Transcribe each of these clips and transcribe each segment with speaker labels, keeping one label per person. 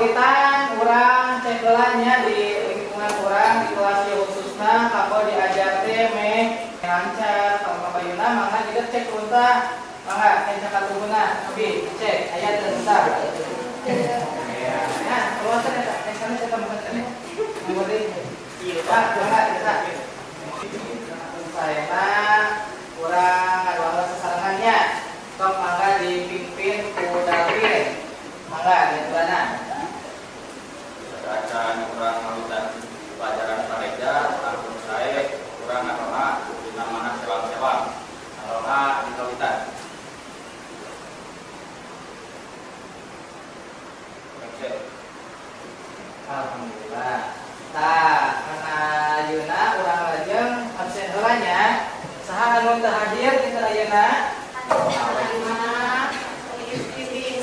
Speaker 1: Kawitan urang cek heula nya di lingkungan urang, di kelas ieu khususna, kanggo diajar teh meh lancar. Kalau kapayuna mangga kita cek runtah, mangga kenca katuhuna abi cek aya teu runtah. Ya, nah, keluasan eta, sana eta makan sana. Nomor deui. Pak, mangga eta. Sayana urang ngadoa sasarengannya. Sok mangga dipimpin ku Dalvin. Mangga diaturana.
Speaker 2: Acan urang ngawitan pelajaran pareja, langkung sae urang ngadoa dina mana sewang-sewang. Ngadoa di kawitan. Oke.
Speaker 1: Alhamdulillah. Tah, karena ayeuna urang lajeng absen heula nya. Saha anu teu hadir dinten ayeuna?
Speaker 3: Halimah,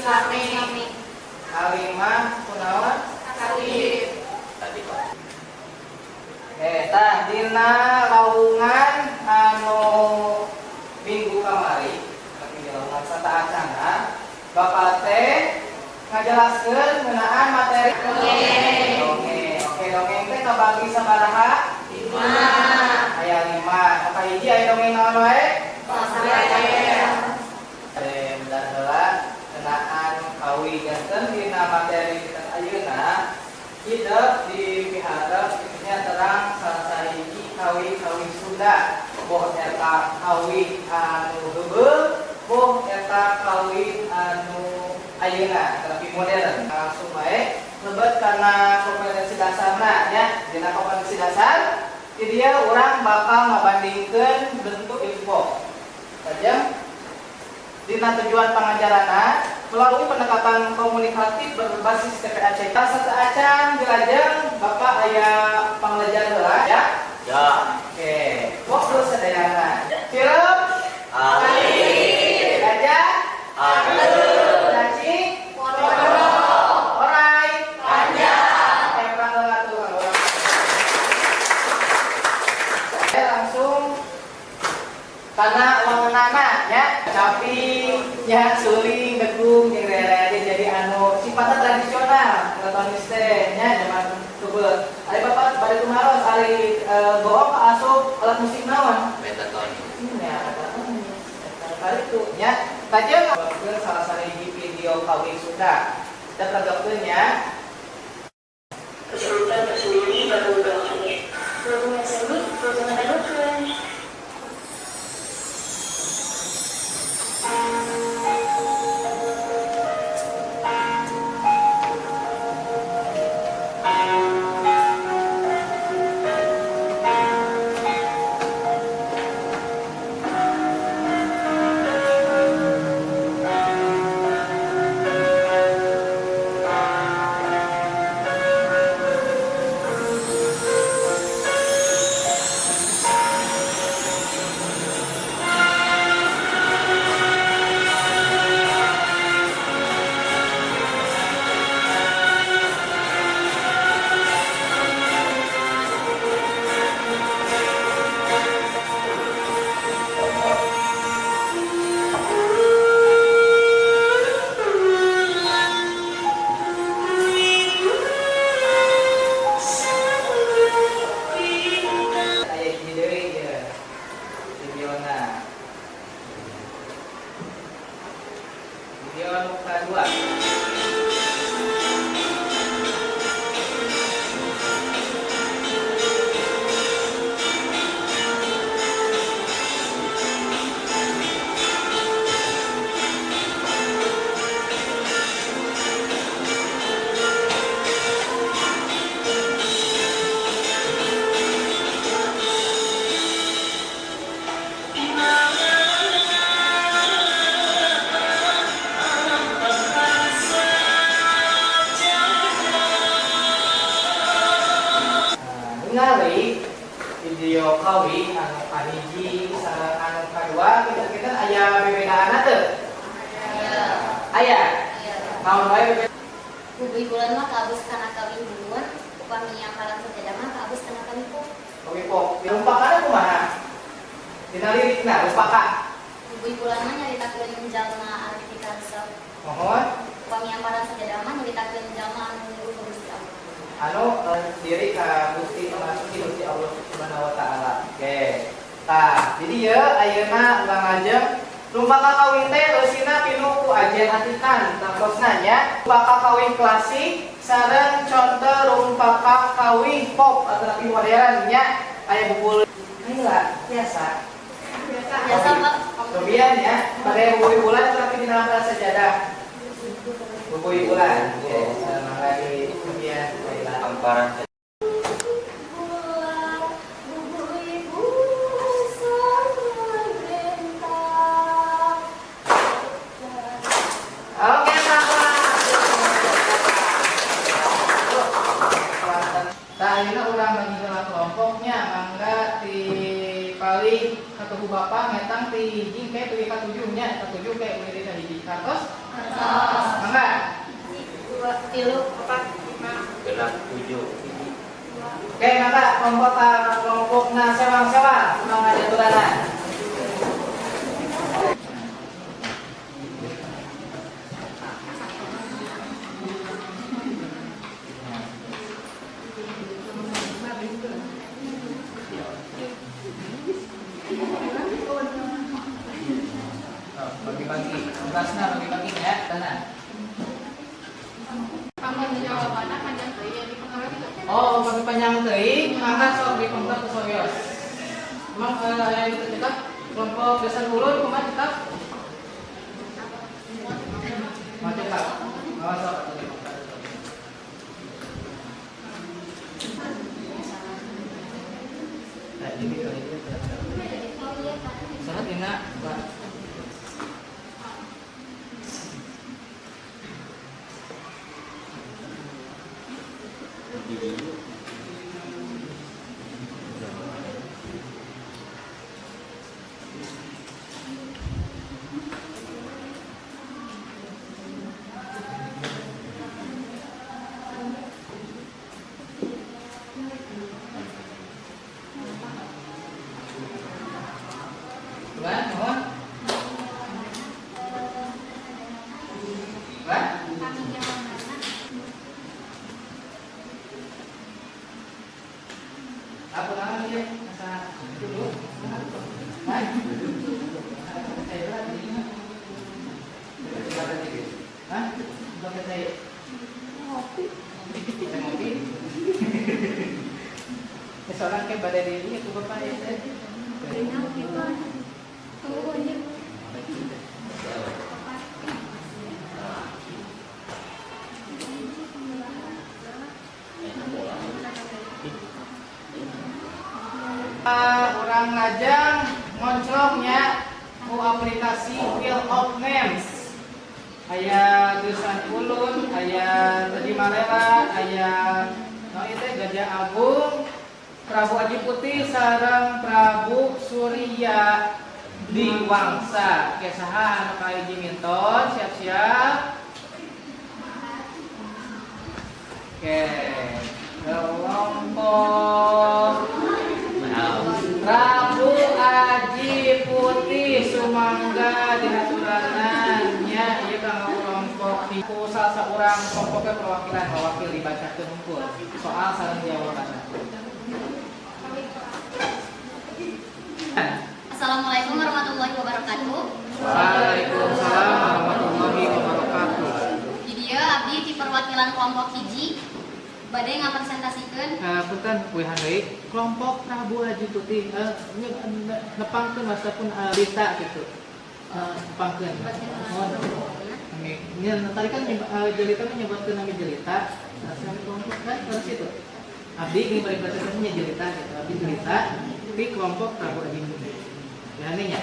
Speaker 3: Sami.
Speaker 1: Halimah kunaon?
Speaker 3: Sakit.
Speaker 2: Tadi, Pak.
Speaker 1: Eh, tah, dina lawungan anu minggu kamari, tapi di lawungan sateuacana, Bapak teh ngajelaskeun ngeunaan materi
Speaker 3: Dongeng.
Speaker 1: Dongeng. Oke, dongeng teh kabagi sabaraha?
Speaker 3: 5.
Speaker 1: Aya 5. Kahiji aya dongeng naon wae?
Speaker 3: Pasar.
Speaker 1: Bade medar heula ngeunaan kawi. Janten dina materi kita ayeuna hidup di piharep nya terang salah sahiji kawi-kawi Sunda, boh eta kawi anu heubeul, boh eta kawi anu ayeuna tapi modern. Langsung bae lebet kana kompetensi dasarna nya. Dina kompetensi dasar di dieu urang bakal ngabandingkeun bentuk info saja. Dina tujuan pangajaranna melalui pendekatan komunikatif berbasis TPACK. Sateuacan dilajeng Bapak aya panglajar heula ya.
Speaker 2: Ya.
Speaker 1: Oke, waktu sadayana. Sirup,
Speaker 2: Ali.
Speaker 1: Gajah,
Speaker 2: Aduh.
Speaker 1: Cacing, orai,
Speaker 3: Panjang.
Speaker 1: Eh, urang heula tuh, urang. Saya langsung karena wangenana ya, caping ya, suling, degung, jeung rere, jadi anu sifatnya tradisional elektronis teh nya zaman tubel. Ari Bapak bade tumaros, ari goong asup alat musik naon?
Speaker 2: Pentatonic.
Speaker 1: Ya, pentatonic. Eta itu nya. Tajam salah sahiji video kawi Sunda. Kita peragakeun nya.
Speaker 4: Kesulitan tersendiri pada membawakannya.
Speaker 5: Hubungan seni, hubungan adukan.
Speaker 1: Aya hiji deui ieu. Videona. Video nu kadua. Nah, ningali video kawi anu kahiji sareng anu kadua, kita aya bebedaanna teu? Aya. Naon wae bebeda?
Speaker 5: Bubuy bulan mah kaabus kana kawi hungun, upami yang sajadah mah kaabus kana kawi pop.
Speaker 1: Kawi pop. Rumpakana kumaha? Dina lirikna rumpaka.
Speaker 5: Bubuy bulan mah nyaritakeun jalma anu dikaresep.
Speaker 1: Mohon.
Speaker 5: Upami amparan sajadah mah nyaritakeun jalma anu nunggu ka Gusti Allah.
Speaker 1: Anu diri ka Gusti memasuki Gusti Allah Subhanahu wa taala. Oke. Tah, jadi ya ayeuna urang lajeng rumpaka kakawin teh eusina pinuh ku ajen atikan tangtosna nya. Rumpaka kawih klasik sareng contoh rumpaka kawih pop atau lebih modern nya. Aya buku Ayolah, biasa.
Speaker 5: Biasa, Pak.
Speaker 1: Kemudian ya, pada buku bulan tapi di dalam sajadah. Buku bulan. Oke, mangga di kemudian baiklah.
Speaker 2: Amparan
Speaker 5: Bulan bubui busana bentang.
Speaker 1: Oke, sama. Tah ayeuna urang bagi heula kelompoknya mangga ti paling katuhu bapak ngetang ti hiji ke tujuh ka tujuh nya, ka tujuh ke uih ka hiji kartos. Mangga.
Speaker 3: 2, 3, 4, 5.
Speaker 2: 6, 7.
Speaker 1: Oke, mangga kelompok ka kelompokna sewang-sewang mangga jaturanan. Bagi-bagi, tugasna bagi-bagi ya, tenang.
Speaker 3: Jawabanna panjang teuing yang dipengaruhi gitu.
Speaker 1: Oh, bagi panjang teuing, mangga sok dipengker ku sawios. Emang aya nu teu cekap kelompok desa ulun kumaha cekap? Mau cekap? Oh, sok atuh dipengker. Nah, jadi kali ini Saha dina, Pak? Bulan, mohon. Bulan?
Speaker 5: Kami jawabanna
Speaker 1: Apa nama dia? Masa dulu. Hai. Saya lagi. Hah? Bapak saya. Ngopi. Ngopi. Seorang ke badai diri itu bapak ya.
Speaker 5: Tunggu aja.
Speaker 1: Urang lajeng ngonclongnya ku aplikasi Field of Names. Aya Geusan Ulun, aya Tadi Malela, aya no ieu teh Gajah Agung, Prabu Aji Putih sareng Prabu Surya Diwangsa. Oke, saha anu kahiji minton, siap-siap. Oke, kelompok Prabu Aji Putih sumangga dihaturanan nya ieu kanggo kelompok ku salah saurang kelompoknya perwakilan mewakil dibacakeun hungkul soal sareng jawabanna.
Speaker 5: Assalamualaikum warahmatullahi wabarakatuh.
Speaker 1: Waalaikumsalam warahmatullahi wabarakatuh.
Speaker 5: Di dieu abdi ti perwakilan kelompok hiji bade ngapresentasikeun
Speaker 1: Punten wihan deui kelompok Prabu Haji Putih nepangkeun wastapun berita gitu. Nepangkeun. Mohon. Kami nya tadi kan Jelita menyebutkan nama Jelita, nah, nami kelompok kan terus itu. Abdi ini balik baca Jelita gitu. Abdi Jelita di kelompok Prabu Haji Putih. Ya nya.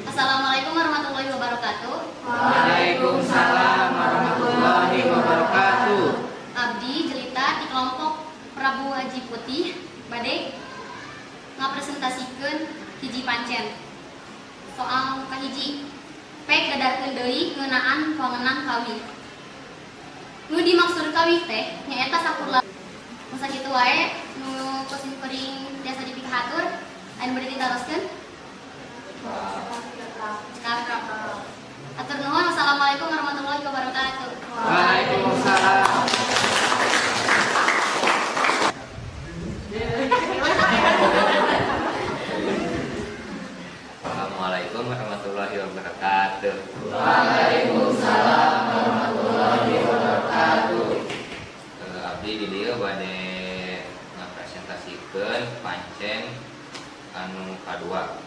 Speaker 5: Assalamualaikum warahmatullahi wabarakatuh.
Speaker 1: Waalaikumsalam warahmatullahi wabarakatuh.
Speaker 5: Abdi Jelita di kelompok Prabu Haji Putih bade ngapresentasikeun hiji pancen. Soal kahiji, pek dadarkeun deui ngeunaan wangenan kawih. Nu dimaksud kawih teh nyaeta sakurla. Masa kitu wae nu ku simkuring tiasa dipikahatur, anu bade ditaroskeun? Cekap. Hatur nuhun, wassalamualaikum warahmatullahi wabarakatuh.
Speaker 1: Waalaikumsalam.
Speaker 6: Assalamualaikum warahmatullahi wabarakatuh.
Speaker 1: Waalaikumsalam warahmatullahi wabarakatuh.
Speaker 6: Abdi di dieu bade ngapresentasikeun pancen anu kadua.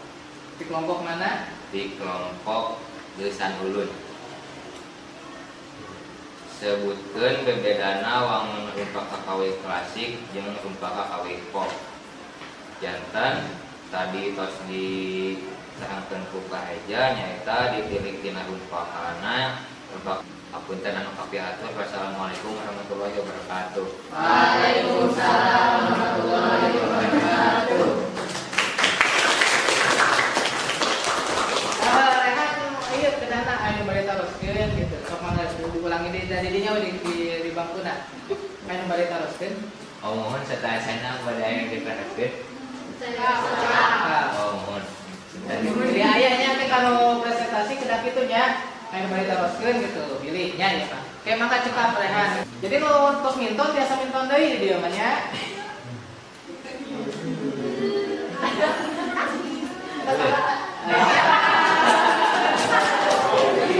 Speaker 1: Di kelompok mana?
Speaker 6: Di kelompok Geusan Ulun. Sebutkeun bebedana wangun rumpaka kawih klasik jeung rumpaka kawih pop. Janten tadi tos diterangkeun ku Pak Eja, nyaeta ditilik tina rumpakana rumpak. Hapunten anu kapihatur. Wassalamualaikum warahmatullahi wabarakatuh.
Speaker 1: Waalaikumsalam warahmatullahi wabarakatuh. Nah, rehan ieu kedana anu bade taroskeun gitu. Sok mangga diulangi deui dari dinya we di bangkuna. Anu bade taroskeun.
Speaker 6: Oh, mohon sateuacanna bade aya ditaroskeun.
Speaker 1: Nah,
Speaker 6: Oh, mohon.
Speaker 1: jadi ayahnya teh kalau presentasi kedah kitu nya, anu bade taroskeun gitu, pilih nya ya Pak. Oke, mangga cekap rehan. Jadi nu tos minton tiasa minton deui di dieu mah nya.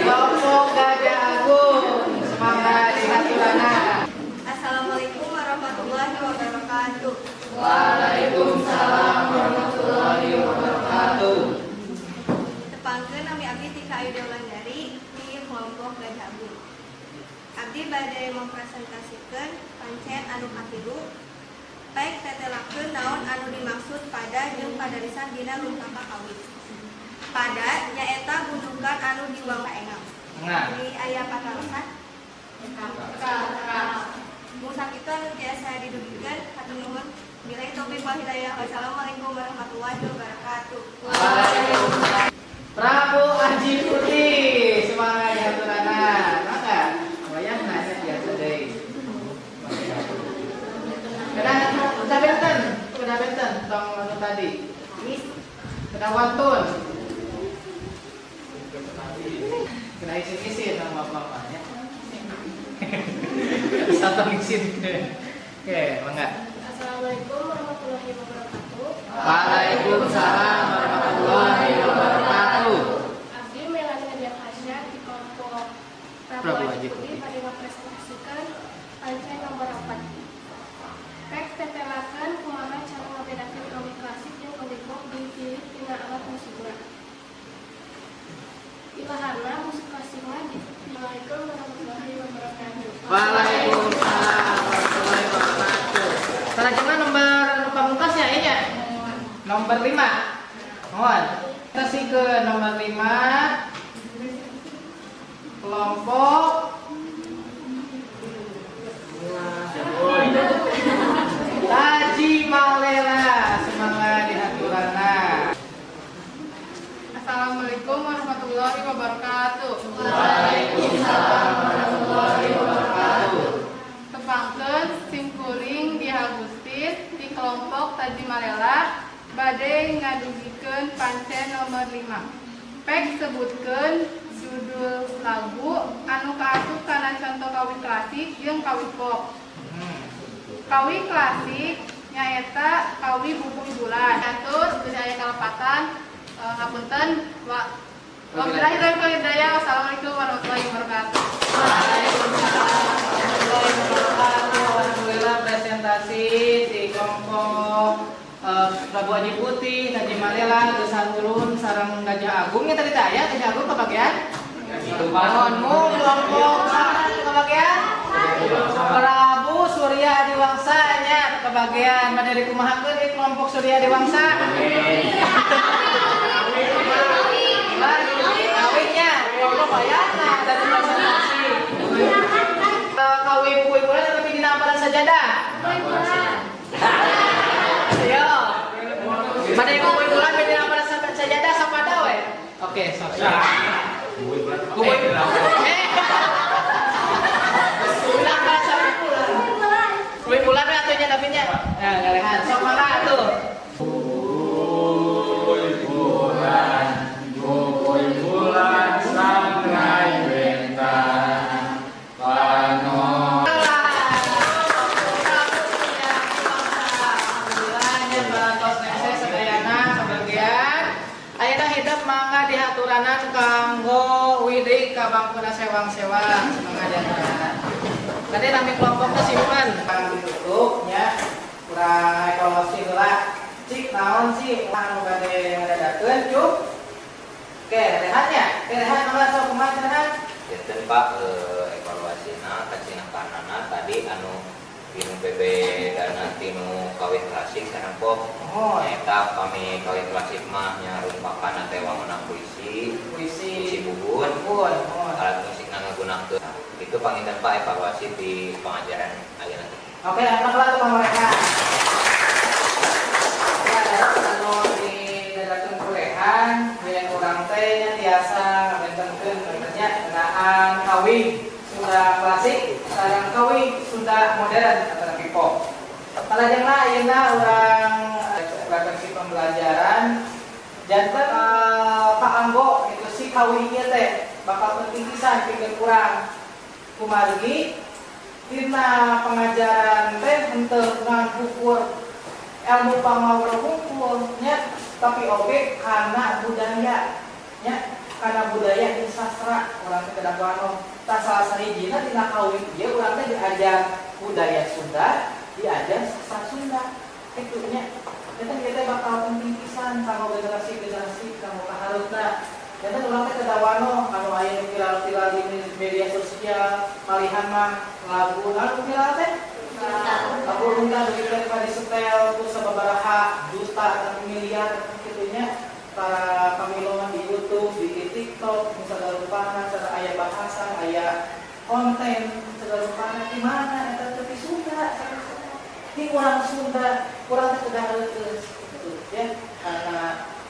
Speaker 1: Kelompok Gajah Agung, semangat dihaturana.
Speaker 7: Assalamualaikum warahmatullahi wabarakatuh.
Speaker 1: Waalaikumsalam warahmatullahi wabarakatuh.
Speaker 7: Tepangkeun nami abdi Tika Ayu Dewandari di kelompok Gajah Agung. Abdi bade mempresentasikan pancen anu katilu, pek tetelakeun naon anu dimaksud pada jeung padarisan dina rumpaka kawih. Pada nyaeta gundukan anu diwang kaengam.
Speaker 1: Nah,
Speaker 7: Di aya patarosan. Mung sakitu anu tiasa didugikeun, hatur nuhun. Billahi taufik wal hidayah. Wassalamualaikum warahmatullahi wabarakatuh.
Speaker 1: Waalaikumsalam. Prabu Aji Putih, semangat dihaturana. Mangga, wayang nanya biasa deui. Kedah benten, kedah benten tong anu tadi. Kedah wantun. Kena isin-isin sama bapak-bapaknya. Satu isin. Oke, mangga.
Speaker 3: Assalamualaikum warahmatullahi wabarakatuh.
Speaker 1: Waalaikumsalam warahmatullahi wabarakatuh.
Speaker 3: Abdi Melani Nadia Fasya di kelompok
Speaker 1: Prabu
Speaker 3: Prabu
Speaker 1: Aji
Speaker 3: Aji
Speaker 1: Putih.
Speaker 3: Putih pada mempresentasikan pancen nomor 4. Pek tetelakeun kumaha cara ngabedakeun kawih klasik jeung kawih pop dipilih tina alat musikna. Ilaharna musik klasik mah di Assalamualaikum warahmatullahi wabarakatuh.
Speaker 1: Waalaikumsalam warahmatullahi wabarakatuh. Selanjutnya nomor anu pamungkas ya, ini ya. Nomor 5. Mohon. Kita sih ke nomor 5. Kelompok Taji Malela, semangat dihaturana.
Speaker 3: Assalamualaikum warahmatullahi wabarakatuh.
Speaker 1: Waalaikumsalam warahmatullahi wabarakatuh.
Speaker 3: Tepangkeun simkuring di Agustin di kelompok Taji Malela bade ngadugikeun pancen nomor 5. Pek sebutkeun judul lagu anu kaasup kana conto kawih klasik jeung kawih pop. Kawih klasik nyaeta kawih Bubuy Bulan. Atur geus aya kalepatan, ngapunten wa wabillahi taufiq wal hidayah. Wassalamualaikum warahmatullahi wabarakatuh.
Speaker 1: Waalaikumsalam warahmatullahi wabarakatuh. Alhamdulillah presentasi di kelompok Prabu Aji Putih, Taji Malela, Gesan Ulun, sareng Gajah Agung ya tadi teh aya Gajah Agung kebagian? Mohon mung kelompok sareng kebagian? Prabu Surya Adiwangsa nya kebagian. Bade dikumahakeun ieu kelompok Surya Adiwangsa? Kawinnya, kelompok bayarna dari presentasi. Kawin kue bulan tapi dina amparan sajadah. Ayo. Pada ibu kue bulan dina amparan sajadah sapada we. Oke, sok. Kue bulan. Ulah bahasa bulan. Kue bulan we atuh nya tapi nya. Nah, ngalehan. Sok mangga atuh.
Speaker 2: Bulan, bulan, sang.
Speaker 1: bangkuna sewang-sewang, semangat jantan. Tadi nami kelompoknya simpen. Kang ditutup nya, kurang evaluasi heula. Cik naon sih anu bade ngadadakeun cuk? Oke, rehatnya. Oke, rehat mangga sok kumaha rehat?
Speaker 6: Janten Pak, evaluasina kacinakanana tadi anu tinu bebedana tinu kawih klasik sareng pop.
Speaker 1: Oh,
Speaker 6: Eta kami kawih klasik mah nya rumpakan teh wangunan puisi,
Speaker 1: puisi.
Speaker 6: Puisi buhun,
Speaker 1: Buhun, oh.
Speaker 6: Alat musik ngagunakeun. Itu panginten Pak evaluasi di pengajaran ayeuna teh.
Speaker 1: Oke, aplak lah tuh mereka. Ya, anu didadakeun ku Rehan, hayang urang teh nya tiasa ngabentenkeun nya ngeunaan kawih Sunda klasik sareng kawih Sunda modern atau pop. Kalajengna ayeuna urang refleksi pembelajaran janten Pak Anggo itu si kawih ieu teh bakal penting pisan pikeun urang, kumargi dina pengajaran teh henteu ngan ukur ilmu pamawar hungkul nya, tapi oge kana budaya nya, kana budaya jeung sastra urang teh kedah wanoh. Tah, salah sahijina dina kawih ieu urang teh diajar budaya Sunda, diajar sastra Sunda kitu nya. Eta kita bakal penting pisan kanggo generasi-generasi kanggo kahareupna. Janten urang teh kedah wanoh anu aya nu viral-viral di media sosial, malihan mah lagu anu viral teh lagu Luna begitu pada disetel ku sababaraha juta atau miliar kitu nya, para pamilo mah di YouTube, di TikTok, misalnya rupana cara aya bahasan, aya konten segala rupana. Di mana eta teh? Di Sunda. Di urang Sunda, urang teh kedah reukeus gitu ya, karena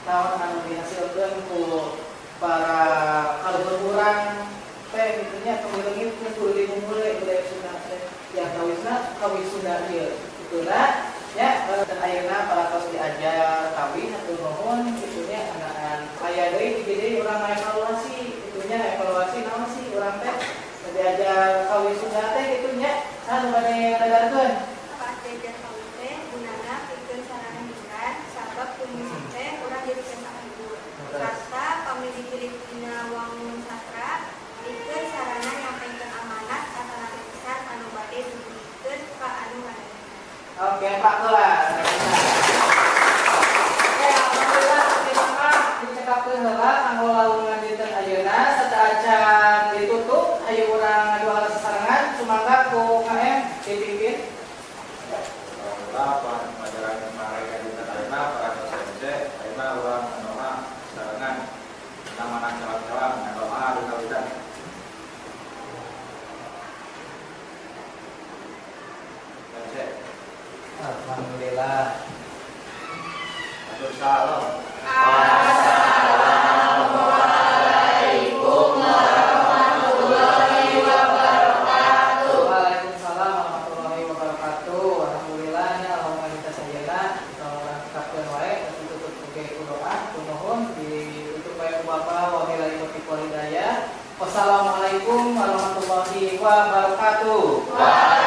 Speaker 1: naon anu dihasilkeun ku para kaluhur urang teh gitu nya, pemileungitkeun kudu dimumule budaya Sunda teh yang kawisna kawih Sunda ieu kitu ya. Dan ayeuna para tos diajar kawih, hatur nuhun kitu nya. Ngeunaan aya deui hiji deui urang evaluasi kitu nya. Evaluasi naon sih urang teh diajar kawih Sunda teh kitu nya? Saha nu bade ngadadarkeun?
Speaker 7: Pas diajar kawih teh gunana pikeun sarana hiburan, sabab ku musik teh urang jadi tiasa kahibur. Sarta pami ditilik dina wangun sastra pikeun sarana nyampaikan amanat atanapi pesan anu bade didugikeun ka anu ngadangukeun.
Speaker 1: Oke, Pak heula. Oke, alhamdulillah terima mah dicekapkeun heula kanggo lawungan dinten ayeuna. Sateuacan ditutup, hayu urang ngadoa sasarengan. Sumangga ku KM dipimpin.
Speaker 2: Alhamdulillah pelajaran mereka di ayeuna para dosen ayeuna urang ngadoa sarengan nama calon-calon ngadoa di kawitan. MC.
Speaker 1: Alhamdulillah.
Speaker 2: Atur salam.
Speaker 6: Assalamualaikum warahmatullahi wabarakatuh.
Speaker 1: Waalaikumsalam warahmatullahi wabarakatuh. Alhamdulillah nya lawungan kita sadayana urang cekapkeun wae, ditutup oge ku doa. Nuhun, ditutup wae ku Bapak, wabillahi taufiq wal hidayah. Wassalamualaikum warahmatullahi wabarakatuh.
Speaker 6: Waalaikumsalam.